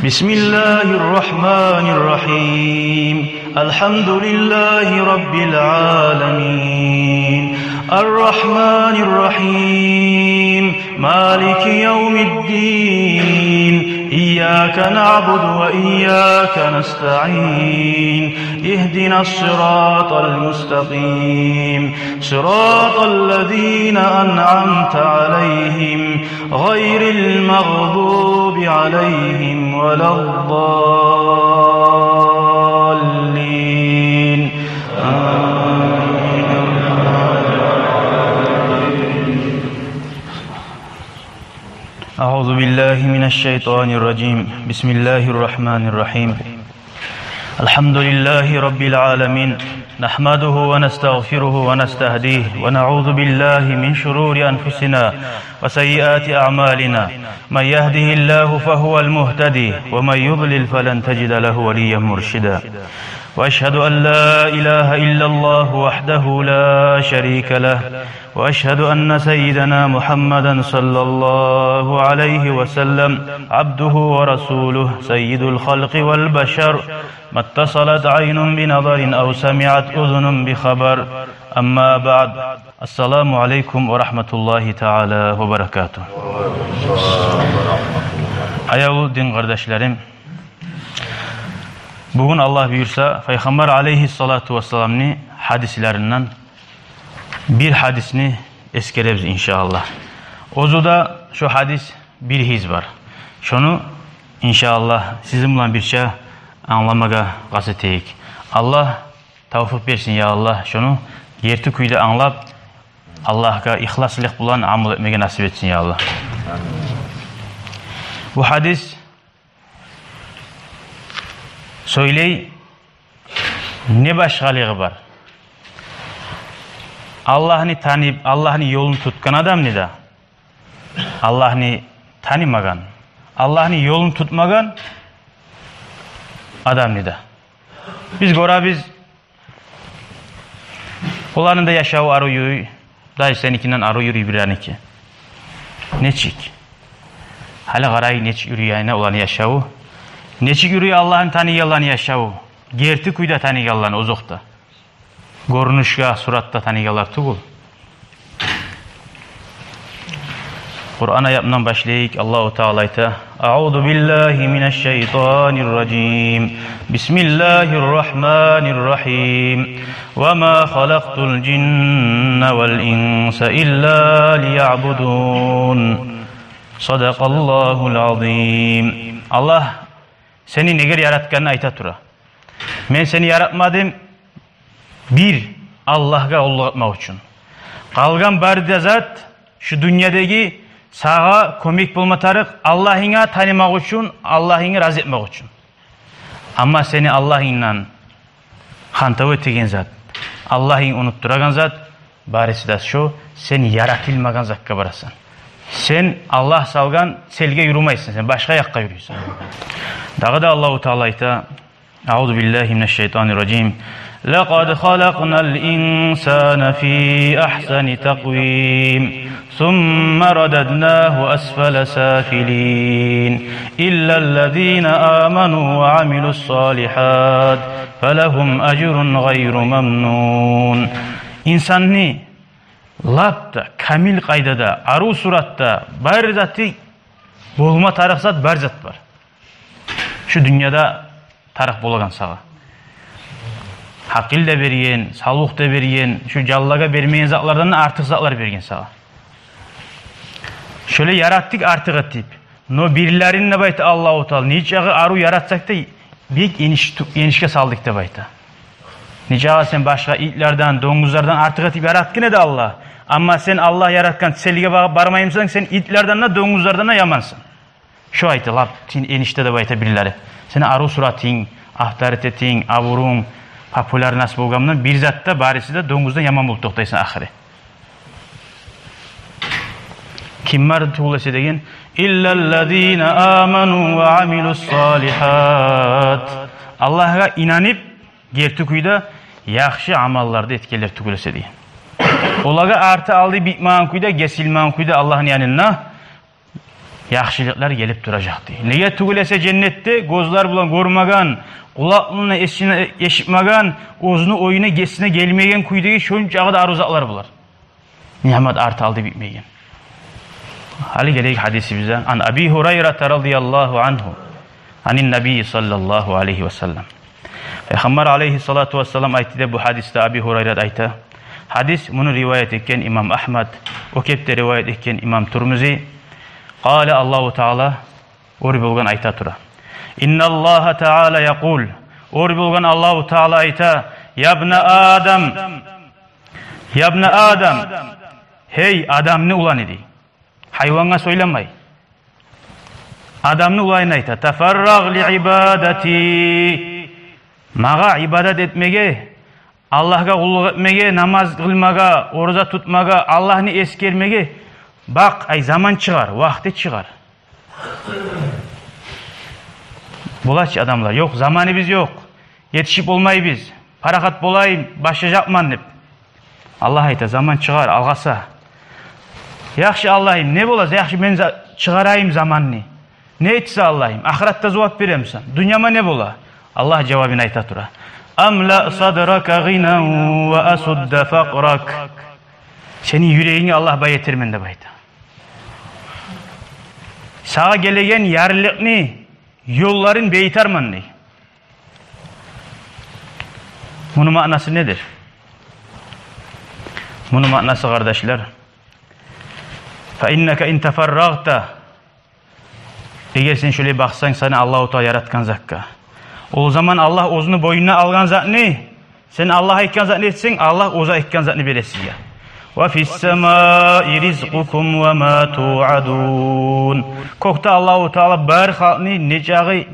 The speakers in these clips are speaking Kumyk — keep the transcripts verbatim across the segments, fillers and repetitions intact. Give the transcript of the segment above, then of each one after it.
بسم الله الرحمن الرحيم. الحمد لله رب العالمين. الرحمن الرحيم. مالك يوم الدين. إياك نعبد وإياك نستعين. اهدنا الصراط المستقيم. صراط الذين أنعمت عليهم غير المغضوب عليهم ولا الضالين. آمين. أعوذ بالله من الشيطان الرجيم. بسم الله الرحمن الرحيم. الحمد لله رب العالمين. نحمده ونستغفره ونستهديه، ونعوذ بالله من شرور أنفسنا وسيئات أعمالنا. من يهده الله فهو المهتدي، ومن يضلل فلن تجد له وليا مرشدا. وأشهد أن لا إله إلا الله وحده لا شريك له، وأشهد أن سيدنا محمدا صلى الله عليه وسلم عبده ورسوله سيد الخلق والبشر، ما اتصلت عين بنظر أو سمعت أذن بخبر. أما بعد. السلام عليكم ورحمة الله تعالى وبركاته. Аявлу дин къардашларым, бугюн, Аллагь буюрса, Пайхаммар алейгьиссалату вассаламны гьадислеринден бир гьадисни эсгеребиз, иншааллагь. Оьзю де шо гьадис бир гьиз бар. Шону, иншааллагь, сизин булан бирче англамагъа къаст этейик. Аллагь тавфикъ берсин, я Аллагь, шону герти кюйде англап, Аллагьгъа ихласлыкъ булан амал этмеге насип этсин, я Аллагь. Бу гьадис сёйлей, не башгъалыгъы бар Аллагьны танып, Аллагьны ёлун тутгъан адамны да, Аллагьны танымагъан, Аллагьны ёлун тутмагъан адамны да. Биз гёребиз, оланы да яшаву арив юрюй, даже сеникинден арив юрюй бирлериники. Нечик? Гьали къарай, нечик юрюй яна оланы яшаву. Нечик юрюй Аллагьны таныгъанланы яшаву. Герти кюйде таныгъанланы, озокъда. Гёрюнюшге, суратда таныгъанлар тюгюл. Къуран аятындан башлайыкъ. Аллагьу Таала айта: أعوذ بالله من الشيطان الرجيم. بسم الله الرحمن الرحيم. وما خلقت الجن والإنس إلا ليعبدون. صدق الله العظيم. Аллагь сени негер яратгъанын айта тура. Мен сени яратмадым бир Аллагьгъа къуллукъ этмек учун. Къалгъан бары да зат, шу дюньядагъы, сагъа кёмек болма тарыкъ Аллагьынгны танымакъ учун, Аллагьынгны рази этмек учун. Амма сени Аллагьынгдан хантав этеген зат, Аллагьынгны унутдурагъан зат, барысы да шо, сен яратылмагъан затгъа барасан. Сен Аллагь салгъан целге юрюмейсен, сен башгъа якъгъа юрюйсен. Дагъы да Аллагьу Таала айта: أعوذ بالله من الشيطان الرجيم. لقد خلقنا الإنسان في أحسن تقويم. ثم رددناه أسفل سافلين. إلا الذين آمنوا وعملوا الصالحات فلهم أجر غير ممنون. Инсанны лап да камил къайдада, арив суратда, бар заты болма тарыкъ зат, бар зат бар. Шу дюньяда тарыкъ болагъан сагъа. Гьакъыл да берген, савлукъ да берген, шу жанлагъа бермеген затлардан да артыкъ затлар берген сагъа. Шолай яратдыкъ артыкъ этип. Но бирлерин де, деп айта Аллагьу Таала, нечакъы арив яратсакъ да, бек эниш ту-, энишге салдыкъ деп айта. Нечакъы сен башгъа итлерден, донгузлардан артыкъ этип яратгъан эди Аллагь. Амма сен Аллагь яратгъан целге багъып бармаймысан, сен итлерден де, донгузлардан да ямансан. Шо айта, лап тин энишде деп айта бирлери. Сени арив суратынг, авторитетинг, абурунг, популярность болгъандан бир затда барысы да донгуздан яман болуп токътайсан ахыры. Ким бар тюгюл эсе деген? إلا الذين آمنوا وعملوا الصالحات. Аллагьгъа инанып, герти кюйде яхшы амалланы этгенлер тюгюл эсе деген. Олагъа арты-алды битмеген кюйде, гесилмеген кюйде Аллагьны янында яхшылыкълар гелип туражакъ дей. Неге тюгюл эсе женнетде гёзлер булан гёрмеген, къулакъ булан эсине, эшитмеген, оьзюню оюна, гесине гелмеген кюйдеги шончакъы да арив затлар болар. Ниъмат арты алды битмейген. Гьали гелейик гьадисибизге. Ан Аби Гьурайрата радияллагьу ангьу, анин Набий саллаллагьу алайгьи ва саллам. Пайхаммар алайгьиссалату вассалам айтды деп бу гьадисде Аби Гьурайрат айта. Гьадис, муну риваят этген имам Агьмад, о кепде риваят этген имам Турмузи. Къала, Аллагьу Таала оьр болгъан айта тура. Инналлагьа Таала якъул. Оьр болгъан Аллагьу Таала айта: «Ябна Адам, ябна Адам, гьей адамны уланы», — дей. Гьайвангъа сёйлемей. Адамны уланына айта: «Тафаррагъ ли ибадати». Магъа ибадат этмеге, Аллагьгъа къуллукъ этмеге, намаз къылмагъа, ораза тутмагъа, Аллагьны эсгермеге бакъ, ай, заман чыгъар, вакъти чыгъар. Бола чы адамлар: «Ёкъ, заманыбыз ёкъ, етишип болмайбыз, парахат болайым, башлажакъман», — деп. Аллагь айта: «Заман чыгъар, алгъаса». «Яхшы, Аллагьым, не бола? Яхшы, мен за-, чыгъарайым заманны. Не этсе, Аллагьым, ахыратда зувап беремисен? Дюньяма не бола?» Аллагь жавабын айта тура: «Амлаъ садрака гъинан ва асудда факърак». Сени юрегингни Аллагь бай этермен деп айта. Сагъа гелеген ярлыкъны ёлларын бейтермен дей. Муну маънасы недир? Муну маънасы, къардашлар: «Фа иннака ин тафаррагъта». Эгер сен шолай бакъсанг сени Аллагьу Таала яратгъан затгъа, ол заман Аллагь оьзюню бойнуна алгъан затны, сен Аллагь айтгъан затны этсенг, Аллагь оьзю айтгъан затны бере сизге. «Ва фис самаи ризкъукум ва ма туъадун». Кёкде Аллагьу Таала бар халкъны нечакъы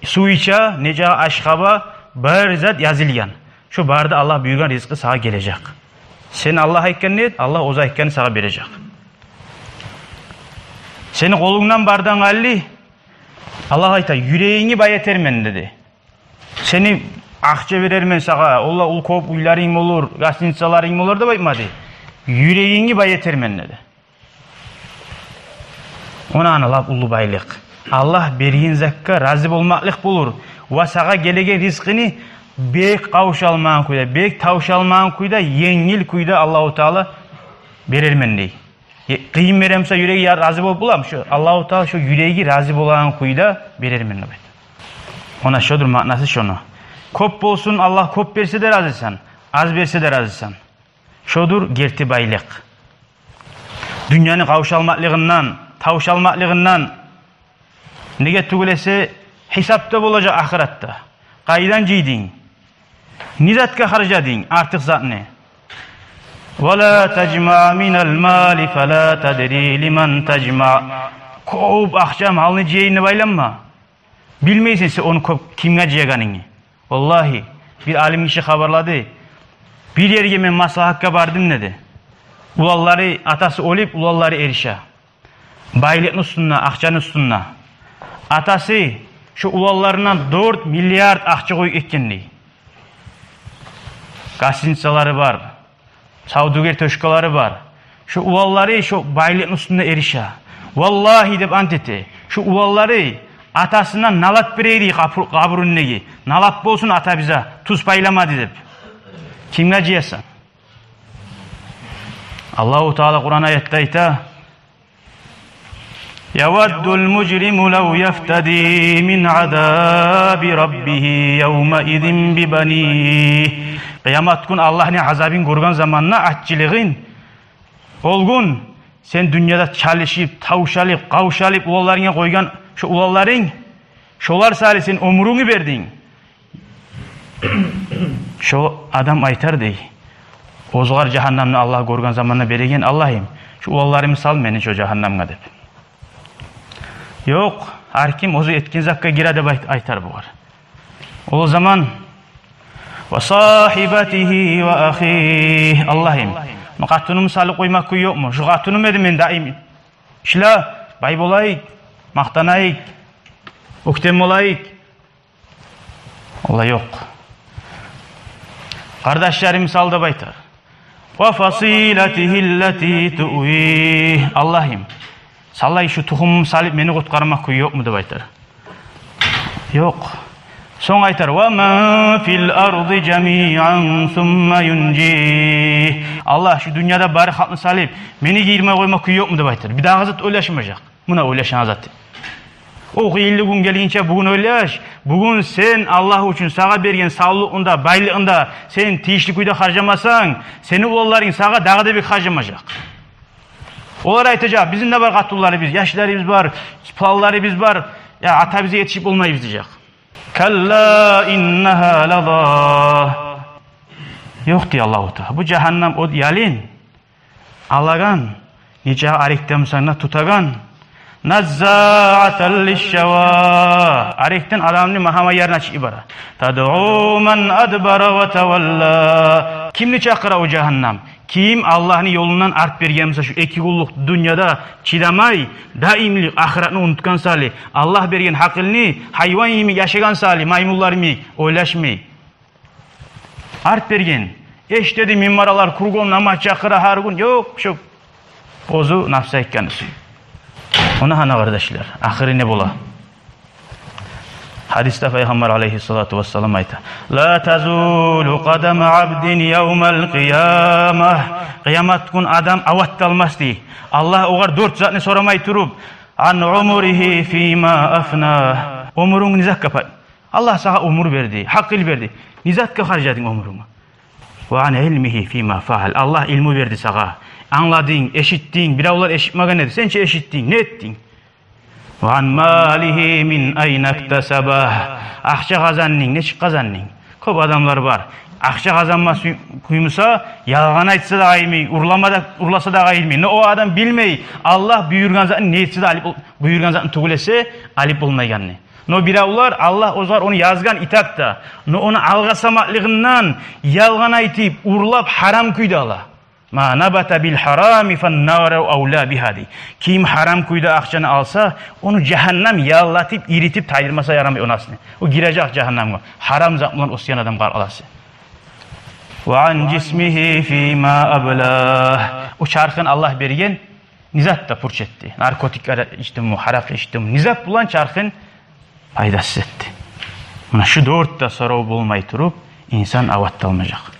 сув иче, нечакъы аш къаба, бар зат язылгъан. Шо бары да Аллагь буюргъан ризкъы сагъа гележек. Сен Аллагь айтгъанны эт, Аллагь оьзю айтгъанны сагъа бережек. Сени къолунгдан бардан къалды, Аллагь айта, юрегингни бай этермен деди. Сени акъча берермен сагъа, олла уллу кёп уьйлеринг болур, гостиницаларынг болур деп айтмады. Юрегингни бай этермен деди. Она ана лап уллу байлыкъ. Аллагь берген затгъа рази болмакълыкъ болур. Ва сагъа гелеген ризкъыны бек къавшалмагъан кюйде, бек тавшалмагъан кюйде, енгил кюйде Аллагьу Таала берермен дей. Е, къыйын беремсе, юреги я-, рази болуп боламы? Шо Аллагьу Таала шо юреги рази болагъан кюйде берермен деп айта. Она шодур маънасы шону. Кёп болсун, Аллагь кёп берсе де разисан, аз берсе де разисан. Шодур герти байлыкъ. Дюньяны къавшалмакълыгъындан, тавшалмакълыгъындан. Неге тюгюл эсе, гьисап да болажакъ ахыратда. Къайдан жыйдынг? Не затгъа харжадынг артыкъ затны? «Ва ла тажмаъ минал мали фа ла тадри лиман тажмаъ». Кёп акъча, малны жыяйын деп айланма. Билмейсен сен ону кёп кимге жыягъанынгны. Валлагьи, бир алим гиши хабарлады. Бир ерге мен маслагьатгъа бардым деди. Уланлары, атасы оьлюп, уланлары эрише. Байлыкъны уьстюнде, акъчаны уьстюнде. Атасы шо уланларына дёрт миллиард акъча къоюп гетген дей. Гостиницалары бар, савдюгер точкалары бар. Шо уланлары шо байлыкъны уьстюнде эрише. Валлагьи деп ант эте, шо уланлары атасына налат бере эди къабур-, къабурун неге. Налат болсун ата бизге, тюз пайламады деп. Кимге жыясан? Аллагьу Таала Къуран аятда айта: «Яваддул мужриму лав яфтади мин азаби раббигьи явмаизин бибанигь». Къыямат гюн Аллагьны азабын гёрген заманда, аччылыгъын, ол гюн сен дюньяда чалышып, тавшалып, къавшалып, уланларынга къойгъан шо уланларынг, шолар саялы сен оьмюрюнгню бердинг. Шо адам айтар дей, оьзюгер жагьаннамны Аллагь гёрген заманда береген: «Аллагьым, шо уланларымны сал мени шо жагьаннамгъа», — деп. Ёкъ, гьар ким оьзю этген затгъа гире деп айт-, айтар бугъар. Ол заман: «Ва сагьибатигьи ва ахигь». Аллагьым, муна къатынымны салып къоймакъ кюй ёкъму? Шо къатыным эди мен даим. Шулай бай болайыкъ, макътанайыкъ, оьктем болайыкъ. Аллагь, ёкъ. Къардашларымны сал деп айтар. «Ва фасилатигьи ллати туъвигь». Аллагьым, Саллай шу тухумум салып, мени къутгъарма кюй ёкъму деп айтар. Ёкъ. Сонг айтар: «Ва ман фил арзи жамиан сумма юнжи». Аллагь шу дюньяда бары халкъны салып, мени гийирме къойма кюй ёкъму деп айтар. Бир дагъы зат ойлашмажакъ. Муна ойлашагъан зат. О къыйынлы гюн гелгинче бугюн ойлаш. Бугюн сен Аллагь учун сагъа берген савлугъунгда, байлыгъынгда сен тийишли кюйде харжламасанг, сени уланларынг сагъа дагъы да бек харжламажакъ. Олар айтажакъ: «Бизин де бар къатынларыбыз, яшларыбыз бар, планларыбыз бар, я ата бизге етишип болмайбыз», — дежек. «Калла иннагьа лаза». Ёкъ, дей Аллагьу Таала. Бу жагьаннам от ялын алагъан, нечакъы арекден бусанг да тутагъан. «Наззаатан лишшава». Арекден адамны магьама ярына чыгъып бара. «Тадъу ман адбара ва тавалла». Кимни чакъыра о жагьаннам? Ким Аллагьны ёлундан арт берген буса, шу эки гюнлюк дюньяда чыдамай, даимлик ахыратны унутгъан саялы, Аллагь берген гьакъылны гьайван йимик яшагъан саялы, маймунлар йимик ойлашмай. Арт берген. Эшитеди, минбаралар кругом намаз чакъыра гьар гюн. Ёкъ, шо оьзю напсы айтгъаны сюй. Ону гьана, къардашлар, ахыры не бола? Гьадисде Пайхаммар алайгьиссалату вассалам айта: «Ла тазулу къадама абдин явмал къияма». Къыямат гюн адам ават да алмас, дей, Аллагь огъар дёрт затны сорамай туруп: «Ан умуригьи фима афна». Оьмюрюнгню не затгъа пай-, Аллагь сагъа оьмюр берди, гьакъыл берди. Не затгъа харжладынг оьмюрюнгню? «Ва ан илмигьи фима фаал». Аллагь илму берди сагъа. Англадынг, эшитдинг, биревлер эшитмеген эди, сен чи эшитдинг, не этдинг? «Ва ан малигьи мин айна иктасабагь». Акъча къазандынг, нечик къазандынг? Кёп адамлар бар. Акъча къазанма сюй-, кюй буса, ялгъан айтса да къыймай, урлама да, урласа да къыймай. Но о адам билмей, Аллагь буюргъан затны не этсе де алып бол-, буюргъан затны тюгюл эсе, алып болмайгъанны. Но биревлер, Аллагь оьзлер ону язгъан итак да, но ону алгъасамакълыгъындан ялгъан айтып, урлап, гьарам кюйде ала. «Ма набата бил гьарами фан нару авла бигьа», дей. Ким гьарам кюйде акъчаны алса, ону жагьаннам яллатып, иритип тайдырмаса ярамай ону астына. О гирежек жагьаннамгъа. Гьарам зат булан осуян адам къаркъарасы. «Ва ан жисмигьи фима аблагь». О чархын Аллагь берген, не затда пуч этди? Наркотиклер ичдими, гьаракъы ичдими? Не зат булан чархын пайдасыз этди? Муна шу дёрт де сорав болмай туруп, инсан ават да алмажакъ.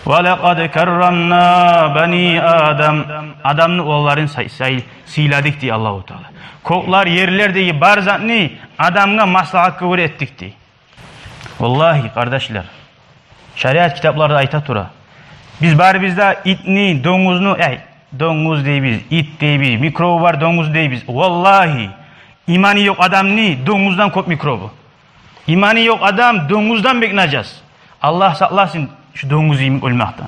«Ва лакъад каррамна бани Адам». Адамны уланларын сай-, сай-, сыйладыкъ, дей Аллагьу Таала. Кёклер, ерлердеги бар затны адамгъа маслагьатгъа гёре этдик, дей. Валлагьи, къардашлар, шариат китапларда айта тура. Биз барыбыз да итни, донгузну, эй, донгуз дейбиз, ит дейбиз, микробу бар донгуз дейбиз. Валлагьи, иманы ёкъ адамны донгуздан кёп микробу. Иманы ёкъ адам донгуздан бек нажас. Аллагь сакъласын шу донгуз йимик оьлмекден.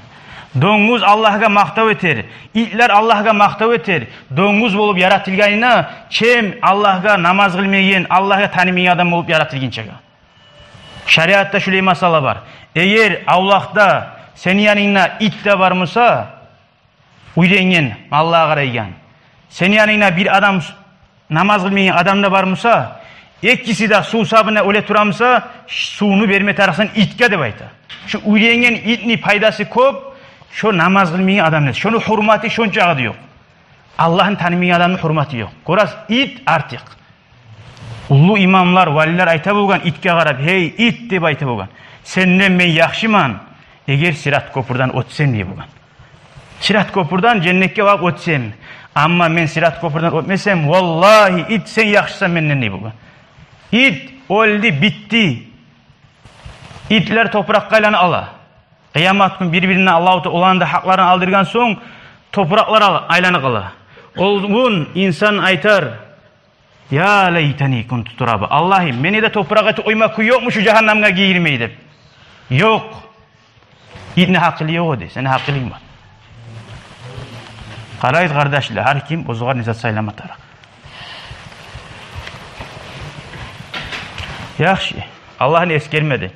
Донгуз Аллагьгъа макътав этер, итлер Аллагьгъа макътав этер, донгуз болуп яратылгъанына, чем Аллагьгъа намаз къылмайгъан, Аллагьгъа танымайгъан адам болуп яратылгъынчагъа. Шариатда шулай масъала бар. Эгер авлакъда сени янынгда ит де бар буса, уьйренген, маллагъа къарайгъан, сени янынгда бир адам с-, намаз къылмайгъан адам да бар буса, экиси де сув сабына оьле тура буса, сувну берме тарыкъсан итге деп айта. Шу уьйренген итни пайдасы кёп, шо намаз къылмайгъан адамдан. Шону гьюрматы шончакъы да ёкъ. Аллагьны танымайгъан адамны гьюрматы ёкъ. Гёресиз, ит артыкъ. Уллу имамлар, валилер айта болгъан итге къарап: «Гьей, ит», — деп айта болгъан. «Сенден мен яхшыман, эгер Сират кёпюрден оьтсем», — дей болгъан. «Сират кёпюрден женнетге барып оьтсем. Амма мен Сират кёпюрден оьтмесем, валлагьи, ит, сен яхшысан менден», — дей болгъан. Ит оьлдю, битди. Итлер топуракъгъа айланып къала. Къыямат гюн бир-бирине Аллагьу Таала оланы да гьакъларын алдыргъан сонг, топуракълар ал-, айланып къала. Ол гюн инсан айтар: «Я лайтани кунту тураба». Аллагьым, мени де топуракъ этип къойма кюй ёкъму шу жагьаннамгъа гийирмей деп. Ёкъ. Итни гьакъылы ёкъ эди, сени гьакъылынг бар. Къарайыкъ, къардашлар, гьар ким оьзюне не зат сайлама тарыкъ. Яхшы, Аллагьны эсгермеди.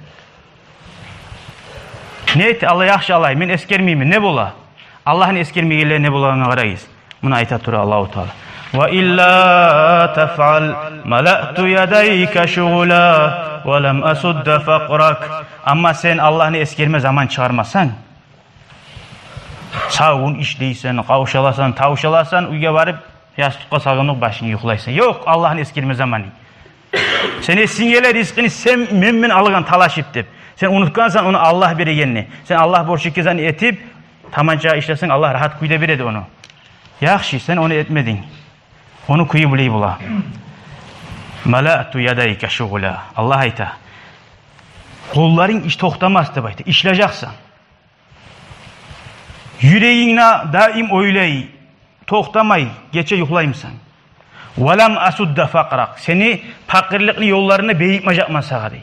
Не этди Аллагь? Яхшы, Аллагь, мен эсгермеймен, не бола? Аллагьны эсгермегенлеге не болагъангъа къарайыкъ. Муна айта тура Аллагьу Таала: «Ва илла тафъал малаъту ядайка шугъла ва лам асудда факърак». Амма сен Аллагьны эсгерме заман чыгъармасанг, сав гюн ишлейсен, къавшаласан, тавшаласан, уьйге барып Ястукъгъа салгъан окъ башынгны, юхлайсан. Ёкъ, Аллагьны эсгерме заманы. Сен эсинге геле ризкъыны сен, мен, мен алгъан талашып деп. Сен унутгъансан ону Аллагь берегенни. Сен Аллагь борч этген затны этип, таманча ишлесенг, Аллагь рагьат кюйде береди ону. Яхшы, сен ону этмединг. Ону кюю булай бола. Малаъту ядайка шугъла. Аллагь айта. Къолларынг иш токътамас деп айта. Ишлежексен. Юрегинг де даим ойлай, токътамай, гече юхлаймысан. Валам асудда факърак. Сени пакъырлыкъны ёлларын бегитмежекмен сагъа дей.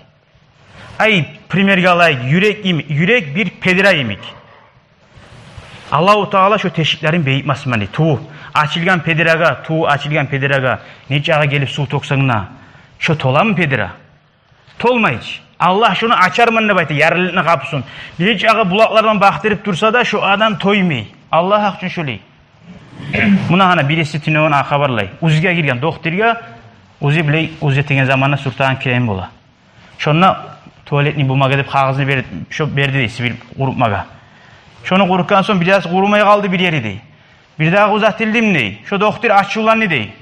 Ай, примерге алайыкъ, юрек йим-, юрек бир педира йимик. Аллагьу Таала шо тешиклерин бегитмесми дей. Туву ачылгъан педирагъа, туву ачылгъан педирагъа нечакъы гелип сув тёксенг де, шо толамы педира? Толмай чы. Аллагь шону ачарман деп айта, ярлылыкъны къапусун. Нечакъы булакълардан бакъдырып турса да, шо адам тоймай. Аллагь гьакъ учун шолай. Муна гьана бириси тюнегюн хабарлай. УЗИге гирген, докторгъа, УЗИ билей, УЗИ этеген заманда сюртеген крем бола. Шонда туалетный бумага деп къагъызны бер-, шо берди дей, сибил къурутмагъа. Шону къурутгъан сонг бираз къурумай къалды бир ери дей. Бирдагъы узатылдым дей. Шо доктор ачувланды дей.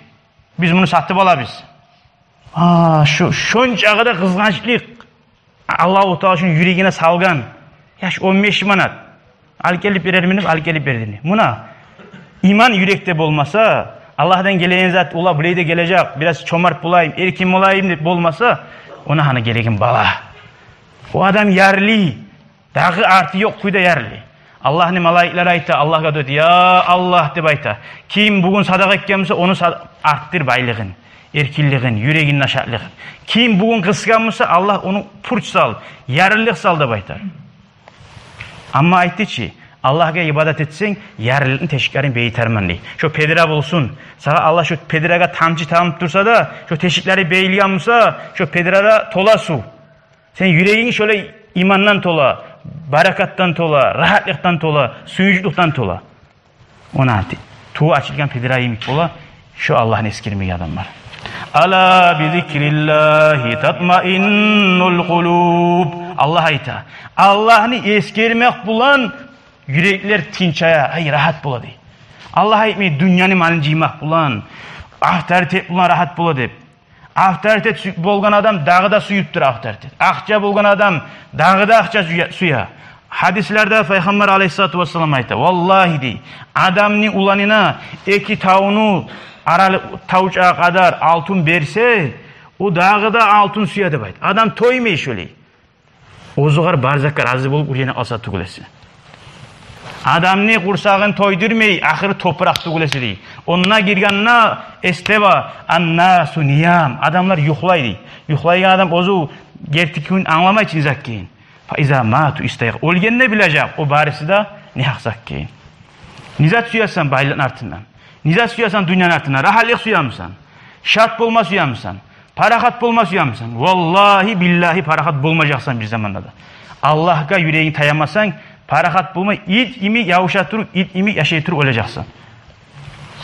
Биз муну сатып алабыз. А, шо, шончакъы да къызгъанчлыкъ. Аллагьу Таала шону юрегине салгъан. Яш, он беш манат. Алып гелип берермен деп, алып гелип берди. Муна, иман юрекде болмаса, Аллагьдан гелеген зат, ола булай да гележек, бираз чомарт болайым, эркин болайым деп болмаса, огъар гьана гелеген бала. О адам ярлы. Дагъы арты ёкъ кюйде ярлы. Аллагьны малайиклери айта, Аллагьгъа дуа эте, я Аллагь деп айта. Ким бугюн садакъа этген буса, ону са-, артдыр байлыгъын, эркинлигин, юрегин, нашатлыгъын. Ким бугюн къысгъан буса, Аллагь, ону пуч сал, ярлылыкъ сал деп айта. Амма айтды чы, Аллагьгъа ибадат этсенг, ярлылыкъны тешиклерин бегитермен дей. Шо педира болсун. Сагъа Аллагь шо педирагъа тамчы тамып турса да, шо тешиклери бегилген буса, шо педира да тола сув. Сени юрегинг шолай имандан тола, баракатдан тола, рагьатлыкъдан тола, сююнчлюкден тола. Огъар ти-, туву ачылгъан педира йимик бола шо Аллагьны эсгермеген адамлар. Ала би зикриллагьи татмаиннул къулуб. Аллагь айта, Аллагьны эсгермек булан юреклер тынчая, ай, рагьат бола дей. Аллагь айтмай, дюньяны малын жыймакъ булан, авторитет булан рагьат бола деп. Авторитет сю-, болгъан адам дагъы да сююп тура авторитет. Акъча болгъан адам дагъы да акъча сюе, сюе. Гьадислерде Пайхаммар алайгьиссалату вассалам айта, валлагьи дей, адамны уланына эки тавну аралыкъ тавчагъа къадар алтын берсе, о дагъы да алтын сюе деп айта. Адам тоймай шолай. Оьзюгер бар затгъа рази болуп, уьйренип къалса тюгюл эсе. Адамны къурсагъын тойдурмай, ахыры топуракъ тюгюл эсе дей. Онда гиргенде эсде бар, аннасу ниям. Адамлар юхлай дей. Юхлайгъан адам оьзю герти кюйюн англамай чы не зат экенин. Фа иза мату истайкъазу. Оьлгенде билежек о барысы да не гьакъ зат экенин. Не зат сюесен байлыкъны артындан? Не зат сюесен дюньяны артындан? Рагьатлыкъ сюемисен? Шат болма сюемисен? Парахат болма сюемисен? Валлагьи, биллагьи, парахат болмажакъсан бир заманда да. Аллагьгъа юрегинг таямасанг, парахат болмай, ит йимик явуша туруп, ит йимик яшай туруп оьлежексен.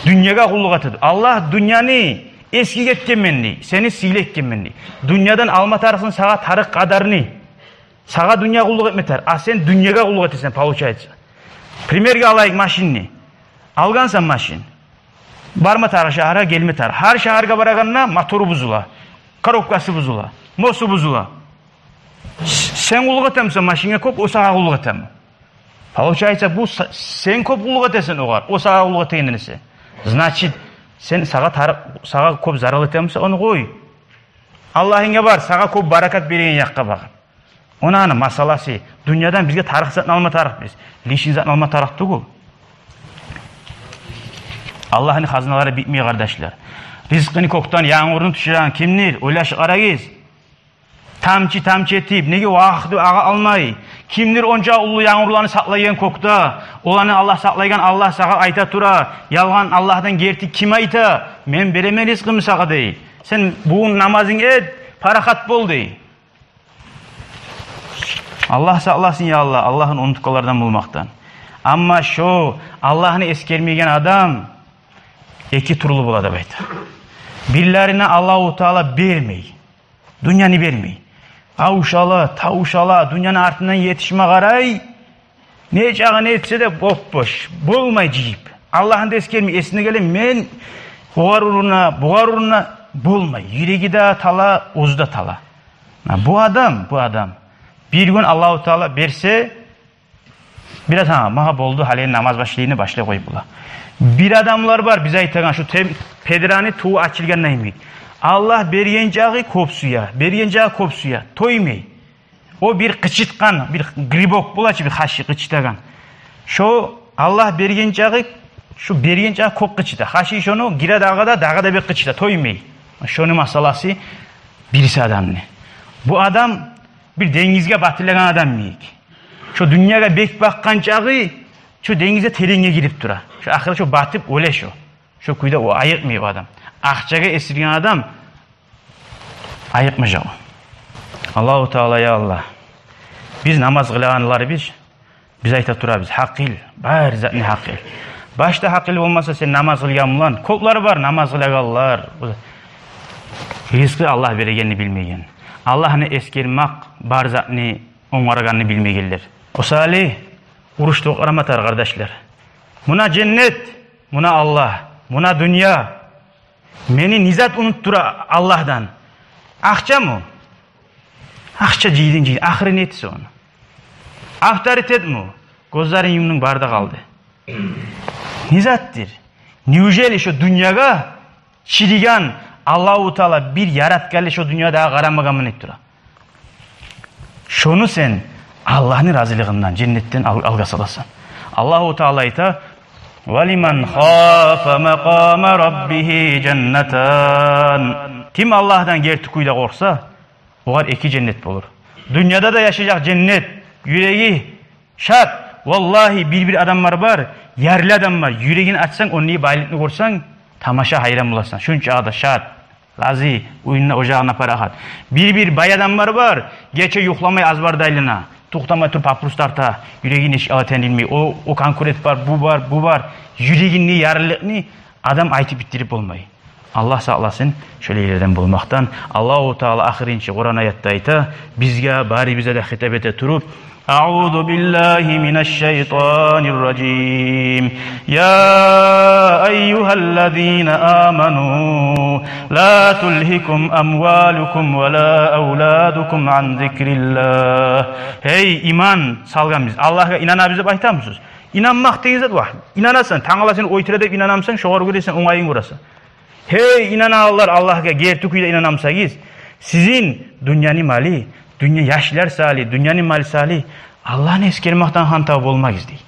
Дюньягъа къуллукъ этип. Аллагь дюньяны эсгик этгенмен дей, сени сыйлы этгенмен дей. Дюньядан алма тарыкъсан сагъа тарыкъ къадарны. Сагъа дюнья къуллукъ этме тарыкъ, а сен дюньягъа къуллукъ этесен, получается. Примерге алайыкъ машинни. Алгъансан машин. Барма тарыкъ шагьаргъа, гелме тарыкъ. Гьар шагьаргъа барагъанда мотору бузула, коробкасы бузула, мосу бузула. С-, сен къуллукъ этемисен машинге кёп, о сагъа къуллукъ этеми? Получается, бу с-, сен кёп къуллукъ этесен огъар, о сагъа къуллукъ этегенден эсе. Значит, сен сагъа тарыкъ, сагъа кёп зарал этемисе, ону къой. Аллагьынга бар, сагъа кёп баракат береген якъгъа багъып. Огъар масъаласы, дюньядан бизге тарыкъ затны алма тарыкъ биз. Лишний затны алма тарыкъ тюгюл. Аллагьны хазналары битмей, къардашлар. Ризкъыны кёкден янгурну тюшюреген кимдир? Ойлашып къарагъыз. Тамчы-тамчы этип, неге вакъты агъа алмай? Кимдир онча уллу янгурланы сакълайгъан кёкде? Оланы Аллагь сакълайгъан, Аллагь сагъа айта тура. Ялгъан Аллагьдан герти ким айта? Мен беремен ризкъымны сагъа дей. Сен бугюн намазынг эт, парахат бол дей. Аллагь сакъласын, я Аллагь, Аллагьны унутгъанлардан болмакъдан. Амма шо Аллагьны эсгермеген адам эки тюрлю бола деп айта. Бирлерине Аллагьу Таала бермей, дюньяны бермей. Къавшала, тавшала, дюньяны артындан етишме къарай. Нечакъы не этсе де боп-бош, болмай жыйып. Аллагьны да эсгермей, эсине геле, мен Огъар уруна, бугъар уруна, болмай. Юреги де тала, оьзю де тала. Гьа, бу адам, бу адам. Бир гюн Аллагьу Таала берсе, бираз, гьа, магъа болду, гьали намаз башлайын, башлай къоюп бола. Бир адамлар бар, биз айтагъан шу тем-, педраны туву ачылгъанда йимик. Аллагь берген чакъы кёп сюе, берген чакъы кёп сюе, тоймай. О бир къычытгъан, бир грибок бола чы, бир хаши къычытагъан. Шо Аллагь берген чакъы, шо берген чакъы кёп къычыта. Хаши шону гире дагъы да, дагъы да бир къычыта, тоймай. Шону масъаласы бириси адамны. Бу адам бир денгизге батылагъан адам йимик. Шо дюньягъа бек бакъгъан чакъы, шо денгизге теренге гирип тура. Шо ахыры шо батып оьле шо. Шо кюйде о айыкъмай бу адам. Акъчагъа эсирген адам айыкъмажакъ о. Аллагьу Таала, я Аллагь, биз намаз къылагъанлар биз, биз айта турабыз, гьакъыл, бары затны гьакъыл. Башда гьакъыл болмаса, сен намаз къылгъан булан, кёплер бар намаз къылагъанлар, ризкъы Аллагь берегенни билмеген, Аллагьны эсгермек бары затны онгаргъанны билмегенлер. О саялы уруш токътама тарыкъ, къардашлар. Муна женнет, муна Аллагь, муна дюнья. Мени не зат унутдура Аллагьдан? Акъчамы? Акъча жыйдынг, жыйдынг, ахыры не этесен ону? Авторитетми? Гёзлерин юмдунг, бары да къалды. Не затдыр? Неужели шо дюньягъа чириген Аллагьу Таала бир яратгъанлы шо дюньягъа дагъы къарамагъанман деп тура. Шону сен Аллагьны разилигинден, женнетден ал-, алгъа саласан. Аллагьу Таала айта: «Ва лиман хафа макъама раббигьи жаннатан». Ким Аллагьдан герти кюйде къоркъса, огъар эки женнет болур. Дюньяда да яшажакъ женнет, юреги шат. Валлагьи, бир-бир адамлар бар, ярлы адамлар, юрегин ачсанг, онда байлыкъны гёрсенг, тамаша, гьайран боласан. Шунча да шат, рази, уьюнде, ожагъында парахат. Бир-бир бай адамлар бар, гече юхламай азбарда айлана, токътамай туруп папирос тарта, юрегин эшик ала тенилмей. О, о конкурент бар, бу бар, бу бар. Юрегинде ярлылыкъны адам айтып битдирип болмай. Аллагь сакъласын шолайлардан болмакъдан. Аллагьу Таала ахырынчы Къуран аятда айта, бизге, барыбызгъа да хитап эте туруп: «Аъузу биллагьи минаш шайтанир ражим. Я айюгьаллазина аману, ла тулгьикум амвалукум ва ла авладукум ан зикриллагь». Гьей, иман салгъан биз, Аллагьгъа инанабыз деп айтамысыз? Инанмакъ деген зат вагь. Инанасан, тангала сен оьлтюре деп инанамысан, шогъар гёре сен онгайын гёресен. Гьей, инанагъанлар, Аллагьгъа герти кюйде инанамысагъыз, сизин дюньяны малы, дюнья, яшлар саялы, дюньяны малы саялы Аллагьны эсгермакъдан хантав болмагъыз, дей.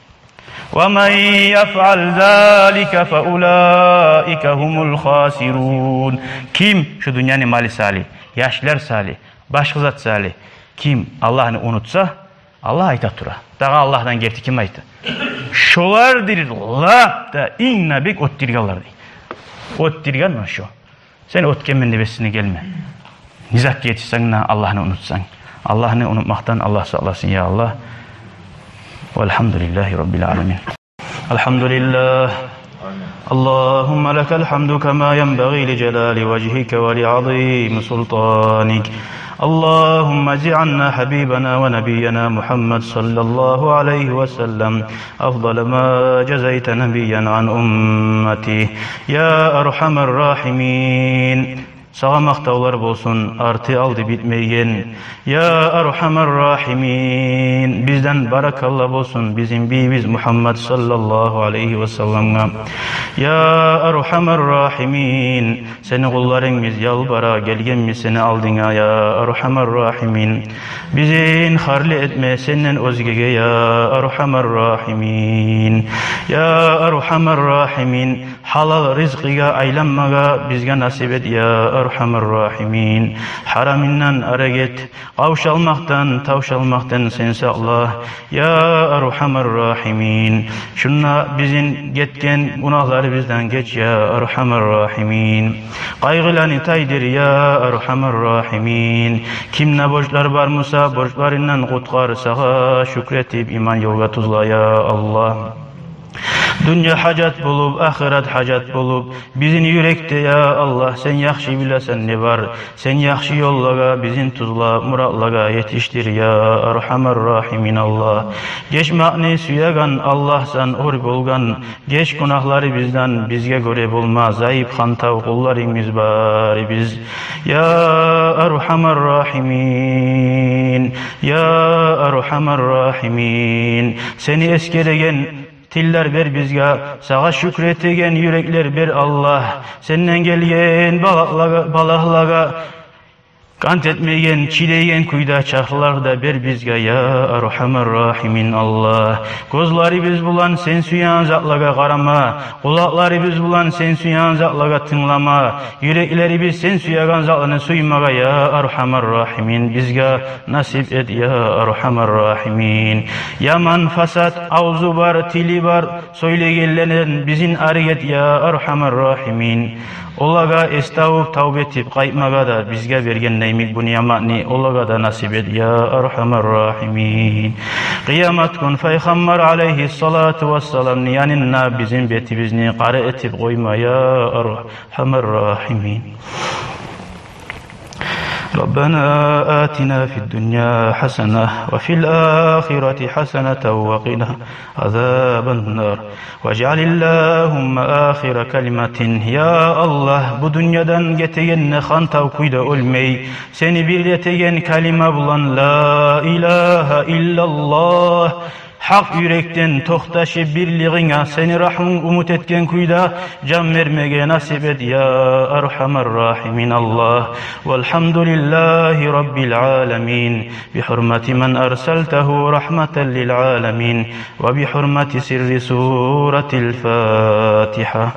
«Ва ман яфъал залика фа улаика гьумул хасирун». Ким шу дюньяны малы саялы, яшлар саялы, башгъа зат саялы ким Аллагьны унутса, Аллагь айта тура. Дагъы Аллагьдан герти ким айта? Шолардыр лап да инг де бек оьтдюргенлер, дей. Оьтдюрген муна шо. Сен оьтгенмен деп эсине гелме. Не затгъа етишсенг де, Аллагьны унутсанг. Аллагьны унутмакъдан Аллагь сакъласын, я Аллагь. Валгьамдулиллагьи раббил аламин. الحمد لله. اللهم لك الحمد كما ينبغي لجلال وجهك ولعظيم سلطانك. اللهم اجز عنا حبيبنا ونبينا محمد صلى الله عليه وسلم أفضل ما جزيت نبيا عن أمته يا أرحم الراحمين. Сагъа макътавлар болсун, арты-алды битмейген. Я Архамар Рахимин, бизден баракалла болсун бизин бийибиз Мухаммад саллаллагьу алайгьи васалламгъа. Я Архамар Рахимин, сени къулларынг биз, ялбара гелгенбиз сени алдынга, я Архамар Рахимин. Бизин харлы этме сенден оьзгеге, я Архамар Рахимин. Я Архамар Рахимин, гьалал ризкъыгъа айланмагъа бизге насип эт, я Архамар Рахимин. Гьарамындан арек эт, къавшалмакъдан, тавшалмакъдан сен сакъла, я Архамар Рахимин. Шунда бизин гетген гюнагьларыбыздан геч, я Архамар Рахимин. Къайгъыланы тайдыр, я Архамар Рахимин. Кимде борчлар бар буса, борчларындан къутгъар, сагъа шюкюр этип, иман ёлгъа тюзле, я Аллагь. Дюнья гьажат болуп, ахырат гьажат болуп, бизин юрекде, я Аллагь, сен яхшы билесен не бар. Сен яхшы ёллагъа бизин тюзлеп, муратлагъа етишдир, я Архамар Рахимин Аллагь. Гечмекни сюеген Аллагьсан, ор болгъан. Геч гюнагьларыбыздан, бизге гёре болма зайып, хантав къулларыбыз барыбыз. Я Архамар Рахимин, я Архамар Рахимин, сени эсгереген тиллер бер бизге, сагъа шюкюр этеген юреклер бер, Аллагь. Сенден гелген балагьлагъа, балагьлагъа къант этмеген, чидейген кюйде чархлар да бер бизге, я Архамар Рахимин Аллагь. Гёзлерибиз булан сен сюеген затлагъа къарама, къулакъларыбыз булан сен сюеген затлагъа тынглама, юреклерибиз сен сюеген затланы сюймеге, я Архамар Рахимин, бизге насип эт, я Архамар Рахимин. Яман, фасат авзу бар, тили бар сёйлегенлерден бизин арек эт, я Архамар Рахимин. Олагъа эс табып, тавба этип къайтмагъа да бизге берген йимик бу ниъматны олагъа да насип эт, я Архамар Рахимин. Къыямат гюн Пайхаммар алайгьиссалату вассаламны янында бизин бетибизни къара этип къойма, я Архамар Рахимин. ربنا آتنا في الدنيا حسنة وفي الآخرة حسنة وقنا عذاب النار واجعل اللهم آخر كلمة. Я Аллагь, бу дюньядан гетегенде хантав кюйде оьлмей, сени бир этеген калима булан, ла илагьа иллаллагь, гьакъ юрекден токъташып бирлигинге, сени рагьмунг умут этген кюйде жан бермеге насип эт, я Архамар Рахимин Аллагь. والحمد لله رب العالمين بحرمة من أرسلته رحمة للعالمين وبحرمة سر سورة الفاتحة.